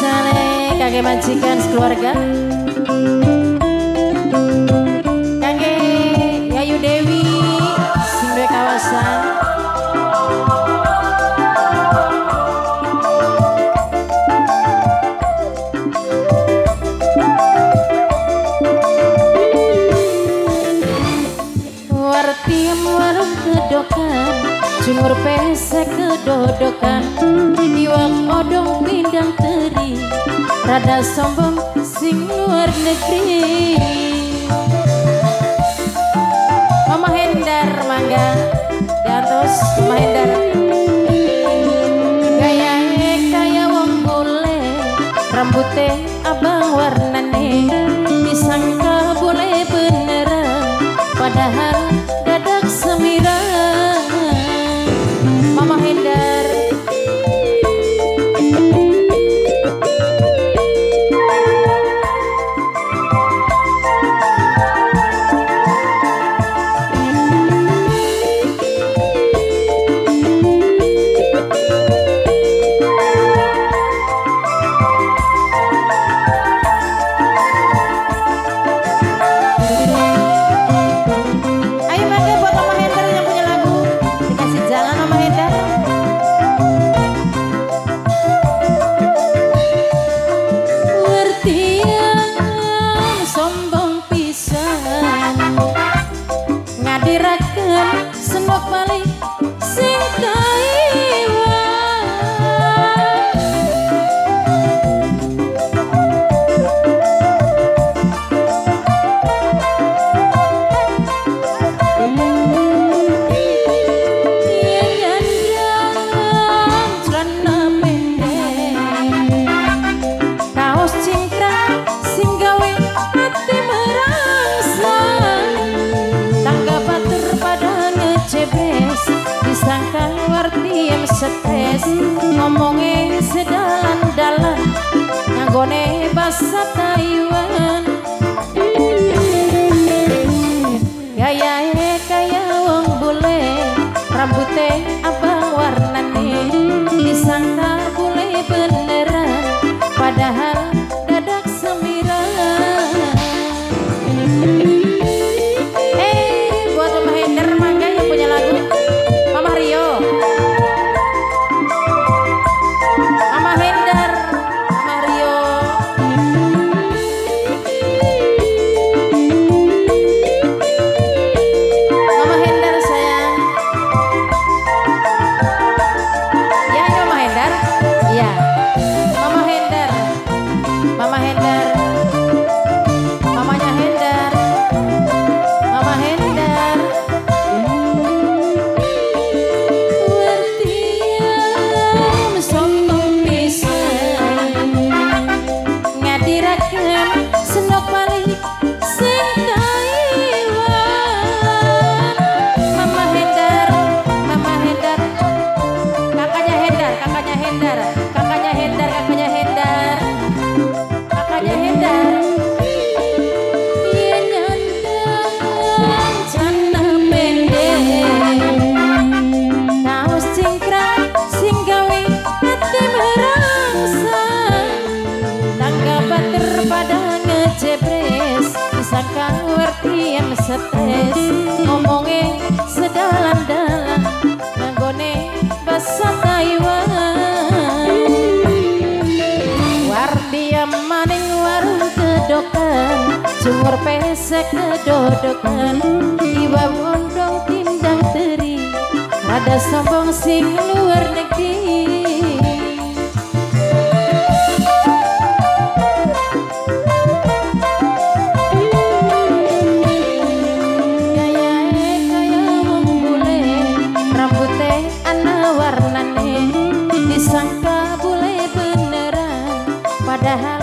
Spesiale kakek majikan sekeluarga, kakek Yayu Dewi sing duwe kawasan. Wartiem warung kedokan, cungur pesek kedodokan, iwak odong pindang teri, rada sombong sing luar negeri. Mama Hendar mangga dan terus Mama Hendar. Gayae kaya wong bule, rambute abang warnane, disangka boleh beneran, padahal dadak semirang. Mama Hendar. Ngadiraken senok balik sing Taiwan. Yen nyandang celana pendek, kaos cingkrang sing gawe ati merangsang, tangga batur pada ngecebres, disangka wartiem stres, ngomongnya sedalan-dalan nganggone basa Taiwan. Gayae kaya wong bule, rambute abang warnane, disangka bule beneran, padahal dadak semirang. Buat Mama Hendar mangga yang punya lagu. Mama Rio, Mama Hendar, Mama Rio. Mama Hendar sayang. Ya ini Mama Hendar. Iya. Mama Hendar, Mama Hendar, mamanya Hendar, Mama Hendar. Wartiem sombong pisan, ngadiraken senok balik sing Taiwan. Mama Hendar, Mama Hendar, kakaknya Hendar, kakaknya Hendar, kakaknya Hendar, kakaknya Hendar, kakaknya Hendar. Yen nyandang celana pendek, kaos cingkrang sing gawe ati merangsang, tangga bater pada ngejebres, disangka wartiem stres, ngomongnya sedalan-dalan nganggone basa Taiwan. Wartiem maning warung kedokan, cungur pesek kedodokan, iwak ondong tindang teri, rada sombong sing luar negeri. Gayae kaya wong bule, rambute ana warnane, disangka bule beneran, padahal